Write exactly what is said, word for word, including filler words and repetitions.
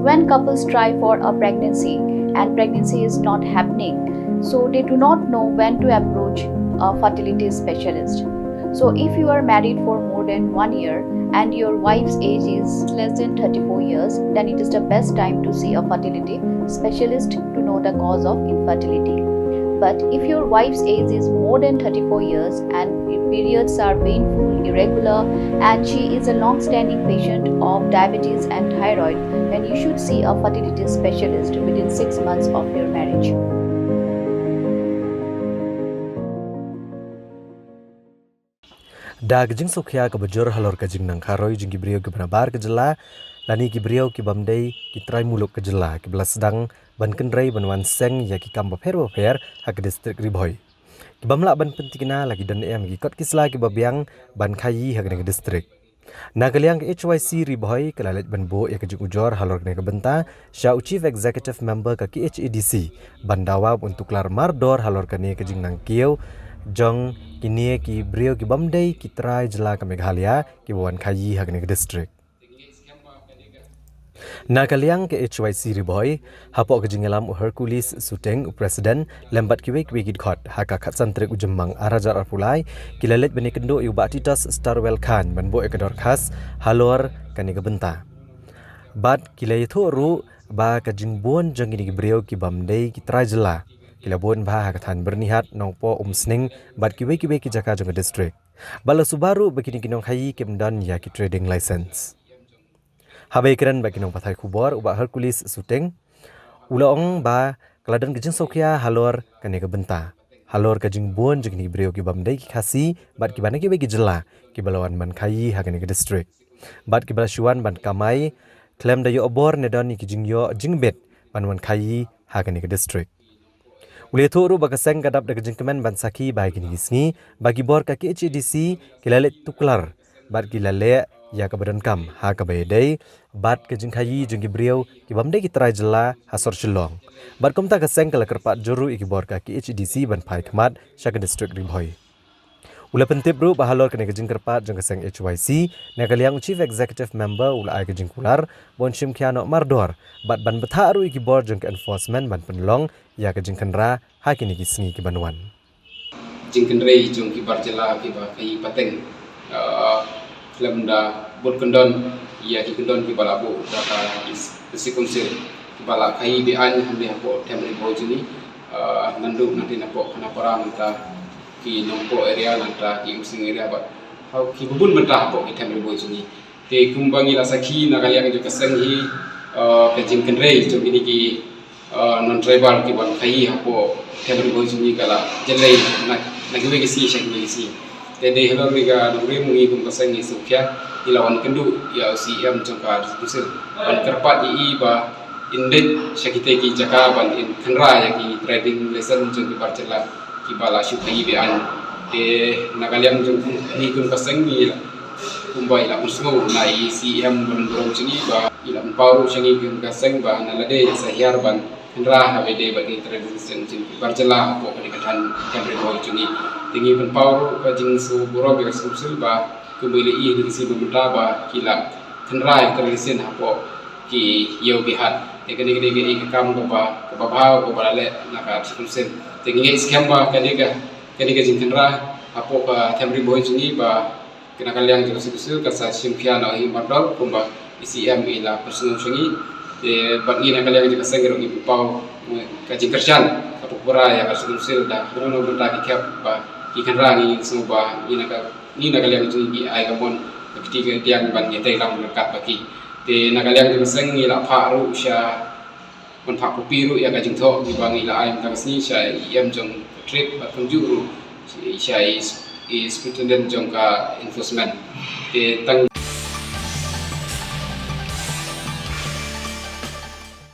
When couples try for a pregnancy and pregnancy is not happening, so they do not know when to approach a fertility specialist. So, if you are married for more than one year and your wife's age is less than thirty-four years, then it is the best time to see a fertility specialist to know the cause of infertility. But if your wife's age is more than thirty-four years and periods are painful, irregular, and she is a long standing patient of diabetes and thyroid, then you should see a fertility specialist within six months of your marriage. Da ka jingsngewkhia kaba jur halor ka jingnang kharoi jong ki briew kiba nabar ka jylla lane ki briew ki bym dei ki trai muluk ka jylla kiba la sdang ban kynrei ban wan seng ïa ki kam bapher bapher ha ka distrik Ri Bhoi. Ki bym lah ban pyntikna la ki don em ki kot ki sla kiba biang ban khaïi ha kane ka distrik. Na ka liang ka H Y C Ri Bhoi ka la leit ban buh ïa ka jingujor halor kane ka bynta sha u Chief Executive Member ka K H A D C ban dawa ban tuklar mardor halor kane ka jingnang kiew jong kine ki briew ki bym dei ki trai jylla ka Meghalaya kiba wan khaïi ha kane ka distrik. Na ka liang ka H Y C Ri Bhoi, hapoh ka jingïalam u Hercules Suting, u President, lem bad kiwei kiwei ki dkhot, ha ka khatsan tarik u Jymmang arhajar arphew lai, ki la leit ban ïakynduh ïa u Bah Titus Starwell Chyne ban buh ïa ka dorkhas halor kane ka bynta. Bad ki la ïathuh ruh ba ka jingbun jong kine ki briew ki bym dei ki trai jylla ki la bun bha ha ka thaiñ Byrnihat, Nongpoh, Umsning bad kiwei kiwei ki jaka jong ka distrik. Bad la suba ruh ba kine ki nongkhaïi kim don ïa ki trading license. Haba ïakren bad ki nongpathai khubor u Bah Hercules Suting u la ong ba ka la don ka jingsngewkhia halor kane ka bynta, halor ka jingbun jong kine ki briew ki bym dei ki Khasi bad kiba na kiwei ki jylla kiba la wan ban khaïi ha kane ka distrik bad kiba la shu wan ban kamai khlem da ïoh bor ne don ïa ki jingïoh jingbit ban wan khaïi ha kane ka distrik. U la ïathuh ruh ba ka seng ka dap da ka jingkmen ban sakhi ba ha kine ki sngi ba ki bor ka K H A D C ki la leit tuklar bad ki la leh ïa kaba donkam ha kaba ïadei bad ka jingkhaïi jong ki briew ki bym dei ki trai jylla ha sor Shillong. Bad kumta ka seng ka la kyrpad jur ruh ïa ki bor ka K H A D C ban phai khmat sha ka distrik Ri Bhoi. U la pyntip ruh ba halor kane ka jingkyrpad jong ka seng H Y C, na ka liang u Chief Executive Member u la ai ka jingkular ban shim khia noh mardor bad ban bthah ruh ïa ki bor jong ka enforcement ban pynlong ïa ka jingkhynra ha kine ki sngi ki ban wan. Jingkynrei jong ki bar jylla kiba khaïi pateng, ah, khlem da bud kyndon ïa ki kyndon kiba la buh da ka District Council, kiba la khaïi be-aiñ hangne hapoh them Ri Bhoi jong ngi, ah, naduh nangta napoh Khanapara, nangta ki Nongpoh area, nangta ki Umsning area bad ha kiba bun bynta hapoh ki them Ri Bhoi jong ngi. Te kumba ngi la sakhi na ka liang jong ka seng hi, ah, ka jingkynrei jong kine ki, ah, non tribal kiban khaïi hapoh them Ri Bhoi jong ngi ka la jyllei na, na kiwei ki sngi sha kiwei ki sngi. Te dei halor kane ka nongrim ngi kum ka seng ngi sngewkhia, ngi la wan kynduh ïa u C E M jong ka District Council ban kyrpad ïa i ba in leit sha kitei ki jaka ban in khynra ïa ki trading license jong ki bar jylla kiba la shu khaïi be-aiñ. Te na ka liang jong ngi kum ka seng ngi la, kumba i la pynsngew na i C E M ban burom jong ngi ba i la pynpaw ruh sha ngi kum ka seng ba na lade ïa sa hiar ban khynra ha ba ïadei bad ki trading license jong ki bar jylla hapoh kane ka thaiñ them Ri Bhoi jong ngi. Te ngi pynpaw ruh ka jingsngew burom ïa ka District Council ba kumba i la ïohi ha kine ki sngi ba mynta ba ki la khynra ïa ki trading license hapoh ki ïew ki hat. Te kane ka dei ka, ka kam kaba, kaba bha kaba la leh na ka District Council. Te ngi ngeit skhem ba kane ka, kane ka jingkhynra hapoh ka them Ri Bhoi jong ngi ba na ka liang jong ka District Council ka sa shim khia noh hi mardor kumba i C E M i la pynsngew sha ngi. Te bad ngi na ka liang jong ka seng ruh ngi pynpaw ka jingkyrshan ka pura ïa ka District Council da kano kano bynta ki khep ba ki khynra ngi, ngi sngew ba ngi na ka, ngi na ka liang jong ngi ki ai ka mon ka kti ka diang ban ïatreilang ryngkat bad ki. Te na ka liang jong ka seng ngi la phah ruh sha, ban phah copy ruh ïa ka jingthoh kiba ngi la ai mynta ka sngi sha i E M jong ka trade bad kumjuh ruh sha i, i superintendent jong ka enforcement. Te tang